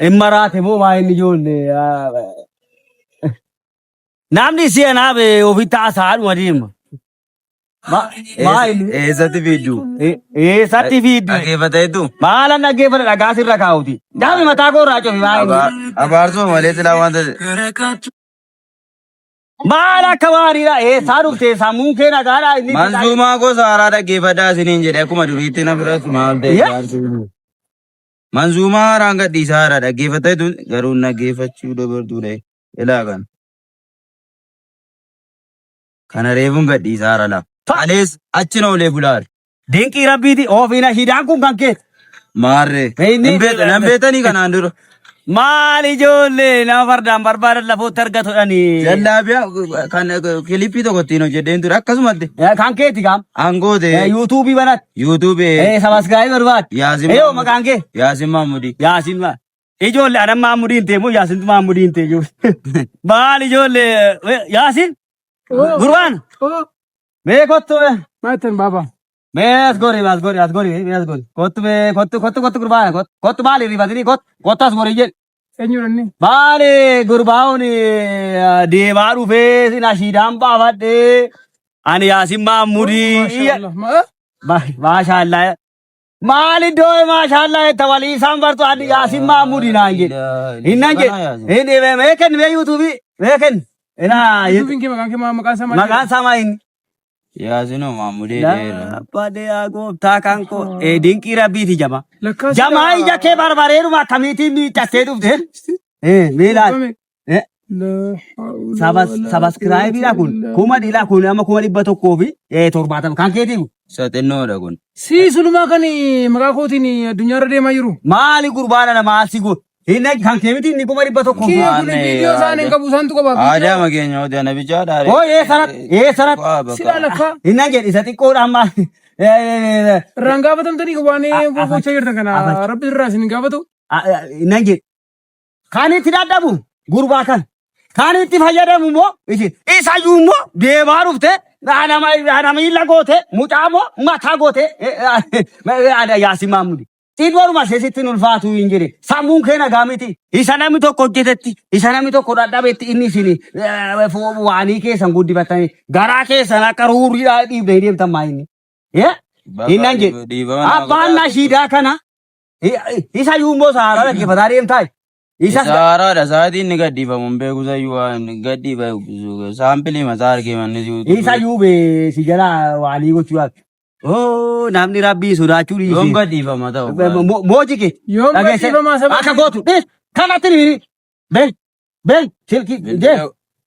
Hin maraate moo maa inni ijoollee? Namni si anaaf ofitti haasa'aadhuma deema. Maa inni? Eessatti fiiddu? Eessatti fiiddu? Dhaggeeffateettu? Maalan dhaggeeffata dhagaa sirra kaa'uti. Daami mataa koo irraa cufi maa inni? Abaarsuma malee silaa wanta Maal akka waariidha eessaa dhufte sammuun kee nagaadha inni. Manzuumaa gosa haaraa dhaggeeffadhaa isiniin jedhe akkuma duriitti na biras maal ta'e Yaa. jaarsi. Manzuumaa haaraan gadhiisaa haaraa dhaggeeffateetu garuu dhaggeeffachuu dabartuudha. Ilaa kana. Kana reefuun gadhiisaa haara laa. Alees achi na olee bulaar. Dinqii rabbiiti ofiin ashiidaan kun kan keeti. Maarree. Inni- Hin beektan nan beektanii kanaan dura. Maal ijoollee nama fardaan barbaadan lafootti argatudhani. Jallaabiyaa kan kilippii tokko ittiin hojjedheen ture akkasumatti. Kan keeti kaam. Aangootee. Yuutuubii banatti. Yuutuubii. Sabaskiraayii barbaad. Yaasin. Eeyoo maqaan kee. Yaasin Maamudii. Yaasin ma. Ijoollee anan Maamudiin ta'e moo Yaasintu Maamudiin ta'e ijoollee. Maal ijoollee Yaasin. Gurbaan. Mee kottu. Maatan baaba. Mee as gori as gori as gori mee as gori. Kottu mee kottu kottu kottu gurbaan kottu kottu maali rifatini kottu kottu as gori jedhi. Eenyudha inni? Maali gurbaan deemaa dhufee sin ashiidaan baafadhee ani Yaasin Maamudii. Maashaallah. Maashaallah. Maali iddoo maashaallah jetta walii isaan bartu ani Yaasin Maamudii naan jedhe. Hinnan jedhe. Hin mee kenni mee yuutuubii mee kenni. Inaa Yuutuubiin kee maqaan kee maqaan isaa maal? maqaan isaa maa inni? Yaasinoo Maamudee dheera. Labbadee yaa gooftaa kan koo dinqii rabbiiti jama. Lakkaas Jamaa ija kee barbareeruma akkamiitiin miiccattee dhufte? Miilaan. Sabaskiraayibiidha kun kuma dhiilaa kun amma 170,000 kan keetii kun. Isa xinnoodha kun. Si sulumaa kan maqaa kootiin addunyaarra deemaa jiru. Maali gurbaana nama asi kun? Inni kan kee miti inni 100,000. Kiyya kun viidiyoo isaan hin qabu isaantu qaba. Aadaa makeenya hojii ana bichaa dhaare. Oo ee sanatti ee sanatti. Silaa lakkaa. Inni jedhe isa xiqqoodha amma. Irraan gaafatamtanii waan gochaa jirtan kana rabbi irraa isin hin gaafatu. Inni jedhe. Kan itti dadhabu gurbaa kan. Kan itti fayyadamu immoo isin. Isayyuu immoo deemaa dhufte nama miila goote mucaa immoo mataa goote Yaasin Maamudi. Xiinwaruma sitti hin ulfaatu hin jedhe. Sammuun kee nagaa miti. Isa namni tokko hojjetetti, isa namni tokko dadhabetti inni isin waanii keessan guddifattanii garaa keessan akka ruurriidhaa dhiibdanii deemtan maa inni. Hinnan jedhe. Abbaan nashiidaa kana isa yuummoo saaraa dhaggeeffataa deemtaa. Isa Saaraadha sa'aatiin inni gadhiifamu hin beeku sayyuu waan gadhiifamu saampilii mataa argee manni isa yuubee si jalaa waanii gochuu yaadu. Oo namni rabbii sodaachuu Yoom dhiise. gadhiifama ta'u? Mooji kee. Yoom Dhageesse. gadhiifamaa saba Akka gootu. Dhiis. Kanatti ni hiri. Bee. Bee. Silkii. Jee.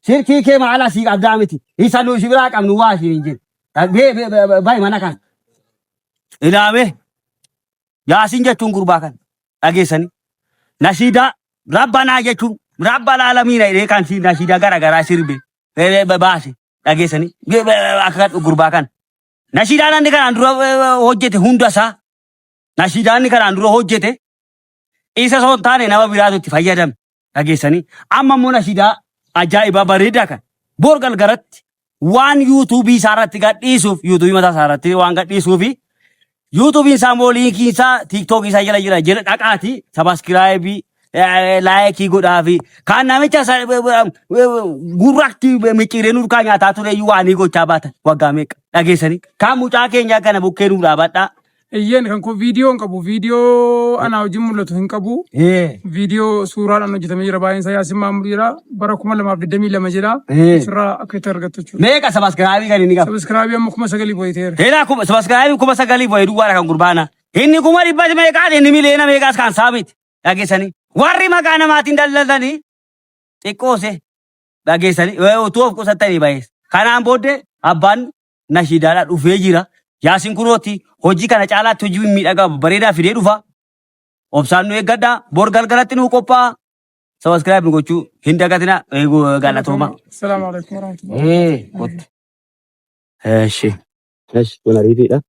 Silkii kee maala sii qabdaa miti. Isa nu si biraa qabnu waa siin hin jiru. Bee bee bayi mana kana. Ilaamee. Yaasiin jechuun gurbaa kana. Dhageessanii. Nashiidaa rabbanaa jechuun rabba laalamiina jedhee kan si nashiidaa gara garaa sirbe. Baase. Dhageessanii. Akka gurbaa kana. Nashiidaan inni kanaan dura hojjete hunda isaa nashiidaan inni kanaan dura hojjete isa osoo hin taane nama biraatu itti fayyadame dhageessanii amma immoo nashiidaa ajaa'ibaa bareedaa kan bor galgalatti waan yuutuubii isaa irratti gadhiisuuf yuutuubii mataa isaa irratti waan gadhiisuufi yuutuubiin isaa immoo liinkiin isaa tiiktookii isaa jala jira jala dhaqaati sabaskiraayibii laayikii godhaafi kan namicha gurratti micciiree nurkaa nyaataa ture iyyuu waanii gochaa baatan waggaa meeqa dhageessanii kan mucaa keenya kana bukkee nuu dhaabadhaa. Eeyyeen kan koo viidiyoo hin qabu. Viidiyoo anaa wajjin mul'atu hin qabu. Viidiyoo suuraadhaan hojjetamee jira. Baay'een isaa Yaasin Maamud jira. Bara 2022 jira. Asirraa akka itti argattu jechuudha. Meeqa sabaskiraabii kan inni qabu? Sabiskiraabii amma 9,000 boyiteera. Heelaa kuma sabaskiraabii 9,000 wayii duwwaadha kan gurbaana. Inni 100,000 meeqaati inni miliyoona meeqaas kan saamiti. Dhageessanii warri maqaa namaatiin daldaltanii xiqqoose dhageessanii utuu of qusattanii bayees. Kanaan booddee abbaan nashiidaadhaa dhufee jira. Yaasin kunooti hojii kana caalaatti hojii miidhagaa bareedaa fidee dhufa. Obsaan nu eeggadhaa. Bor galgalatti nu qophaa'a. Sabaskiraayib nu gochuu hin dagatinaa. Eeguu galatooma. Salaamu alaikum warahmatullahi. Kottu. Eshi. Eshi kun ariitiidha.